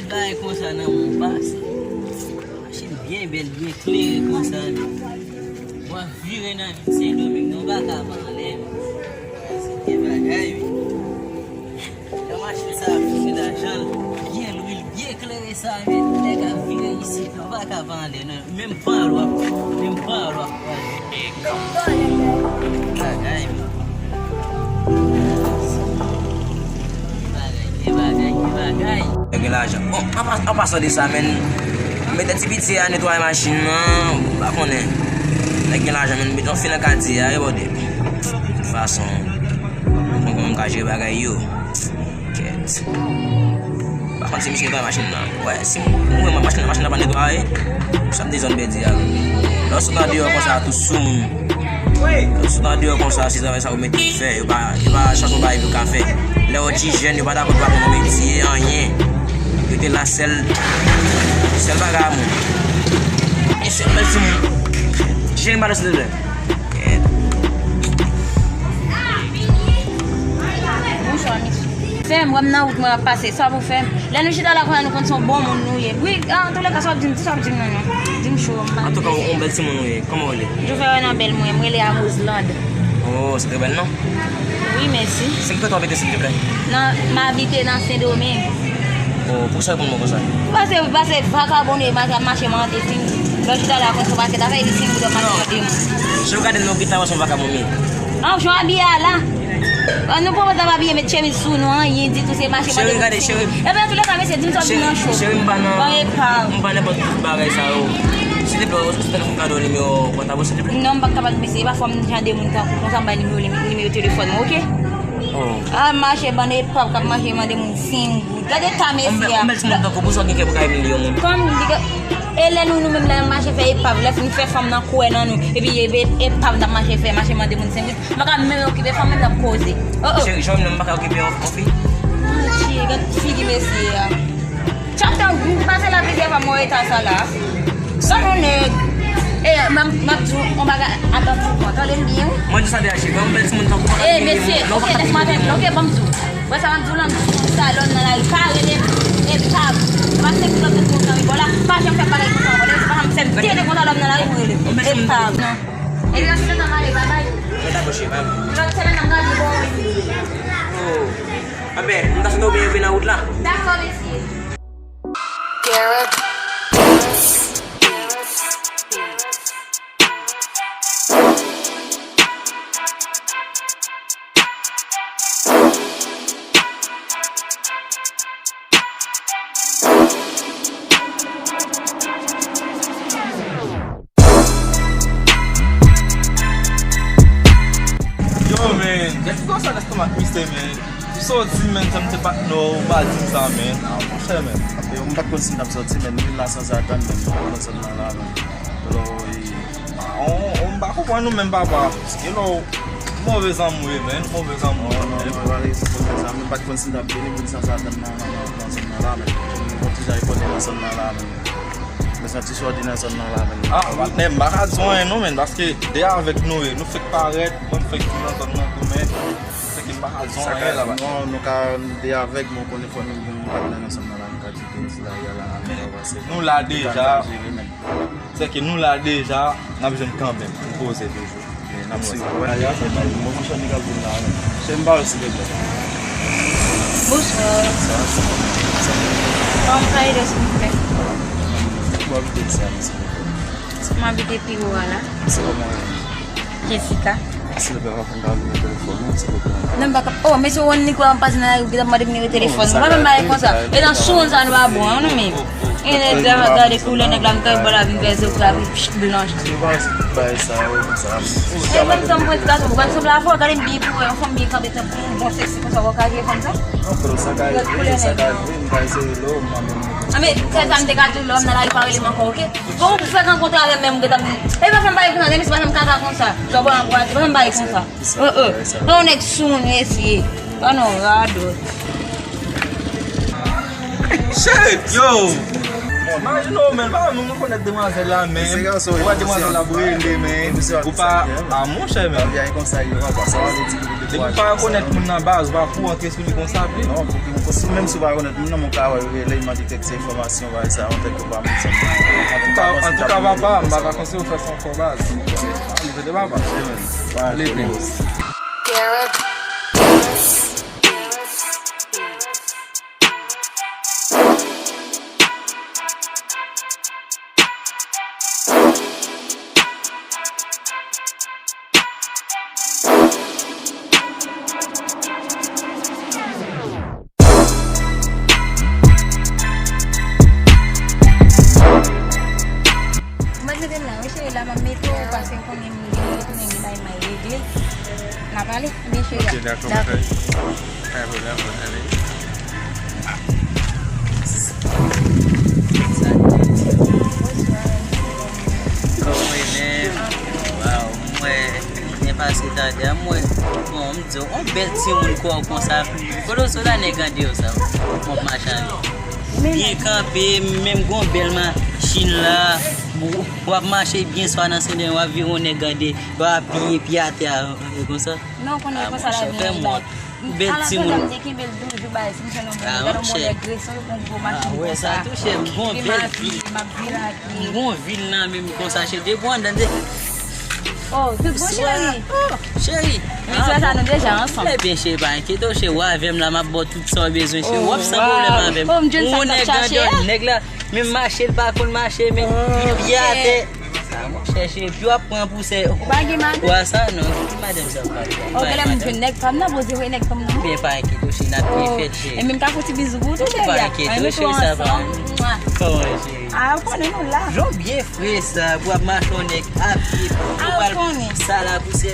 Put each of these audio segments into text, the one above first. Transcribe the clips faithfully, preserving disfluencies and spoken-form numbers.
Bagay konsa nan men w pase. Machin byen bèl, byen klere konsa. W ap vire nan vil Sendomeng, non, w pa ka pa anlè. Se te bagay, wi. Jan machin sa ap vire lajan l, byen lwil, byen klere sa, men nèg ap vire isit, non, w pa ka pa anlè, non. Menm van l w ap pran, menm van l w ap pran. Bagay, men. Bagay, gen bagay, gen bagay. Gen lajan. Bon, an pa-, an pasan de sa, men, m mete ti piti a netwaye machin nan, m pa konnen. Nèg gen lajan, men, m mete yon fi nan katye a, wi, bòdè. Tout fason, m konn kòman m ka jere bagay yo. Kèt. Pa konn si misye netwaye machin nan. Wè, si m wè machin nan, machin nan pa netwaye, sa ap dezòd bèdi a. Lè w sot andeyò konsa, tou sou moun. Lè w sot andeyò konsa, se travay sa yo mete pou fè. Yo pa, yo pa chwazi yon bagay pou yo ka fè. Lè yo ti jèn, yo pa dakò, yo pa konn yon metye, anyen. Yo te la sèl, sèl bagay a moun. E sèl bèl timoun. Ti jèn pa danse de lè. Bonswa, mesye. Fè m, wè m nan wout mwen ap pase, sa pou fè m. Lè nou chita la konnya, nou konn se yon bon moun nou ye. Wi, an tou le ka, sa w ap di m, di sa w ap di m nan, non. Di m cho, m pa. Antouka, yon bèl timoun ou ye. Kòman w rele? Jovè Renabèl mwen, m rele a Roseland. Oh, se trè bèl non. Wi, mèsi. Se ki kote w abite, silvouplè? Nan, m abite nan Sendomeng. Oh, poukisa w reponn mwen konsa? Paske, paske vakabon yo, m ap mache mande sin. Lè w chita la konsa, w pa fè afè, di sin pou w ap mache mande moun. Si w gade m nan, w gentan wè se yon vakabon m ye. An, jan w abiye a la. An, nou poko t ap abiye, met chemiz sou nou, anyen ditou, se mache mande moun. Cheri, gade, cheri. Epi, antouleka, mesye, di m sa w di m nan cho. Cheri, m pa nan, m pa nenpòt bagay sa yo. Silvouplè, ou se telefòn kado nimewo pòtab ou, silvouplè? Non, m pa kapab, mesye, e pa fwa m jan de moun tankou konsa, m bay nimewo, nimewo telefòn mwen, oke? Oh. A, mache, bann epav k ap mache mande moun sin. Gade ta mesye a. Yon bèl timoun tankou, pou sa w gen kè pou ka imilye yon moun. Kòm li gen, e lè nou, nou menm lè n ap mache fè epav, lè fin fè fanm nan kwè nan nou, epi e, e, epav n ap mache fè, mache mande moun senk goud. M pa ka menm okipe fanm, menm n ap koze. Oh, oh. Cheri, jwenn m nan, m pa ka okipe yon, yon fi. Ah, cheri, gad figi mesye a. Chak tan, m pase la plizyè fwa, m wè eta sa la. Sa non nèg. E, m ap, m ap di w yon bagay, atann pou kont. Tande m byen, wi. Mwen di sa deja, cheri, yon bèl timoun tankou. E, mesye, oke, lès m atann, oke, ban m di w. Wè sa m ap di w lan, m di w sa lòm nan lari, pa rele m, e pa, pa se kilòt de timoun nan bò la, pa janm fè bagay konsa ankò, lè se pa janm fè m tete konsa lòm nan lari, m rele m. E pa, non. E li rete nan mare, babay. Lòt semèn nan, m gade bò. Oh. Anben, m ta swete w byen rive nan wout la. Dakò, mesye. Garrett. Yo, men, gade konsa lestomak misye, men. Ou soti, men, jan m te pa t nò, ou pa di m sa, men. Ah, monchè, men. Yo, m pa t konn si m t ap soti, men, vin la sanzatann, men, m pa t konn sot nan la, men. Hello, e, on, on, m pa konprann ou menm, papa. Hello, move zanmi w ye, men, move zanmi w ye, men. Non, non, non, se pa rezon pou fè sa, men m pa t konn si m t ap vini, vin sanzatann nan, nan, nan, nan zòn nan la, men. M konn ti jan e konnen nan zòn nan la, men. M santi sòti nan zòn nan la, men. Ah, patnè, m pa ka di w anyen non, men, paske de avèk nou ye, nou fèk parèt, mwen m fèk vin nan zòn nan tou, men se ke m pa ka di w anyen la, patnè. Non, nou ka de avèk, men w konnen fò nou gen yon patnè nan zòn nan la, nou ka di ke se la y a la, men nou avanse. Nou la deja. Se ke nou la deja, n ap jwenn kanmenm, nou poze toujou. N ap swiv. Wè, a, se pa yon bon machann ki ap vin la, men. Se m pa wè, silvouplè. Bonswa. Sa va, sa va. Kòman w ka ede, silvouplè? Ou abite isi a, silvouplè? M abite Piwo a la. Se kòman w rele? Jessica. Silvouplè, pa fè m pa nimewo telefòn ou, silvouplè. Non, m pa ka. Oh, mesye, w wè nèg la ap pase nan lari, ou gentan mande m nimewo telefòn mwen. Pa fè m bagay konsa. E nan sou sa nou pa bon, non, men. E nèg la, gade koulè nèg la, m kay bò la vin fè zye ou trape blanch. Yo pa bay sa yo konsa. E menm jan mwen di gason, mwen sanble avè w, gade m byen pou wè, yon fanm byen kanpe tankou yon bon seksi konsa, w ka jwe fanm sa? Non, frè, sa ka rive, sa ka rive, m ka eseye lò, m pa menm. A, men, se sa m te ka di w, lè w nan lari, pa rele m ankò, oke? Bon, ou fèk rankontre avè m, menm, ou gentan di, e pa fè m bagay konsa, Denis, pa fè m kaka konsa. Jan w pran ankouraje, pa fè m bagay konsa. Oh, oh. Yon nèg sou moun, mesye. Pa nan radòt. Shit, yo! Imajine w, men, pa menm rekonèt demwazèl la, men. Ou wè demwazèl la ap rele, men. Ou pa, a, monchè, men. Depi w pa rekonèt moun nan, baz, ou pa pou antre sou li konsa, pi. Non, pou ki, pou si, menm si w pa rekonèt moun nan, men w ka wè l rele, l mande kèk ti enfòmasyon, bagay sa, yon tèt ou pa moun sa. Antouka, antouka, papa, m pa ta konseye w fè sa ankò, baz. Ann, fete papa. Leve. Ou mèt mete m la, wi, cheri, la m ap mete w, paske m konnen m gen retounen gen bagay m al regle. N a pale, ebyen, cheri. Ok, dakò, dakò. Dakò, dakò, ale. Bonswa. Kòman w ye menm? Waw, m wè, byen pase tande a, m wè. Bon, m di w, on bèl timoun kò w konsa. Kote w sot la nèg ande yo sa? Bon, machann. Byen kanpe, menm gon bèl machin la. W ap mache byen swa nan Sendomeng, w ap vire yon nèg ande, w ap piye pye atè a, e konsa. Non, konnen konsa lavi an ye. Bèl timoun. Ala kontan m te kenbe l douz jou, bay, si m fè nan moun, gade yon modèl greson, yon gwo machin konsa. Sa touche m, gon bèl vi. M ap vire a pye. Gon vil nan menm konsa, cheri, depi w anndan, de. Oh, tout bon, cheri. Oh, cheri. Wi, frè sa nou deja ansanm. Ebyen, cheri, pa enkyete w, cheri, w avè m la, m ap ba w tout sa w bezwen, cheri. W ap san pwoblèm avè m. Oh, m jwenn sa m t ap chache a. Nèg la, menm mache, l pa konn mache, men li pye atè. Sa, monchè, cheri, pi w ap pran pousè. Ou pa gen madanm? Wa sa, non. Ki madanm sa w pale? Oh, genlè m jwenn nèg pa m nan, poze vre nèg pa m nan. Byen, pa enkyete w, cheri, n ap byen fèt, cheri. E menm ka fè yon ti bizou pou ou tou, cheri. Pa enkyete w, cheri, sa va. Kòman, cheri? Ah, ou konnen nou la. Jan w byen fre sa, pou ap mache yon nèg apye, pou pral sa la pousè.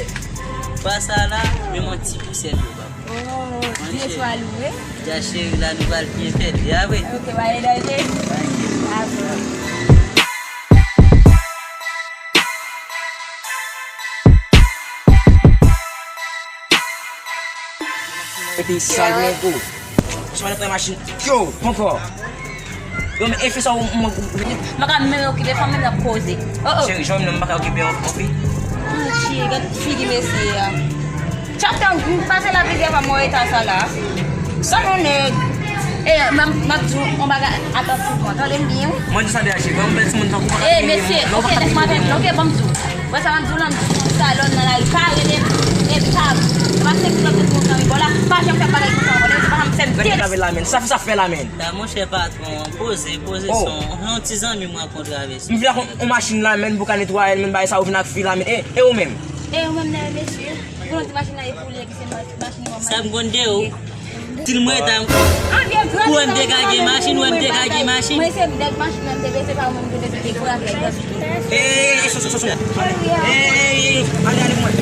Pa sa la, menm yon ti pousè tou, papa. Oh, Dye swa louwe. Dja cheri la, nou pral byen fèt, ya vre. Ok, pa gen danje. Dakò. Epi sal nèg ou. Sal nan machin. Yo, ankò. Yo, men, e fè sa ou, ou, ou. M pa ka menm okipe fanm, menm n ap koze. Oh, oh. Cheri, jwenn non, m pa ka okipe yon, yon fi. Monchè, gad figi mesye a. Chak tan m pase la plizyè fwa, m wè eta sa la. Sa yon nèg. E, m ap, m ap di w yon bagay, atann sou mwen. Tande m byen, wi. Mwen di sa deja, cheri, yon bèl timoun tankou w pa ka. E, mesye, ok, lès mwen atann, ok, ban m di w. Wè sa m ap di w la, m di w konsa, lè w nan lari, pa rele m, e pa, e pa senk kilomèt montan wi, bò la, pa janm fè bagay konsa ankò, se pa janm fè m tèt. Gade lamen, sa fi sa fè lamen. La, monchè patwon, poze, poze son. Yon ti zanmi m rankontre avè sa. M vin ak yon, yon machin la, men pou ka netwaye l, men bagay sa ou vin ak fi la, men, e, e ou menm? E ou menm, nèg mesye, pou yon ti machin la, e pou li, e ki se ma-, machin ou. Sa m konn de ou. Til mwen ta. Ou wè m te ka gen machin, ou wè m te ka gen machin. Mwen se nèg machin nan, m te pete pa ou menm, m te pete dekouraje. E, e, e, so, so, so, so. E, e, e, e, ale, ale pou mwen.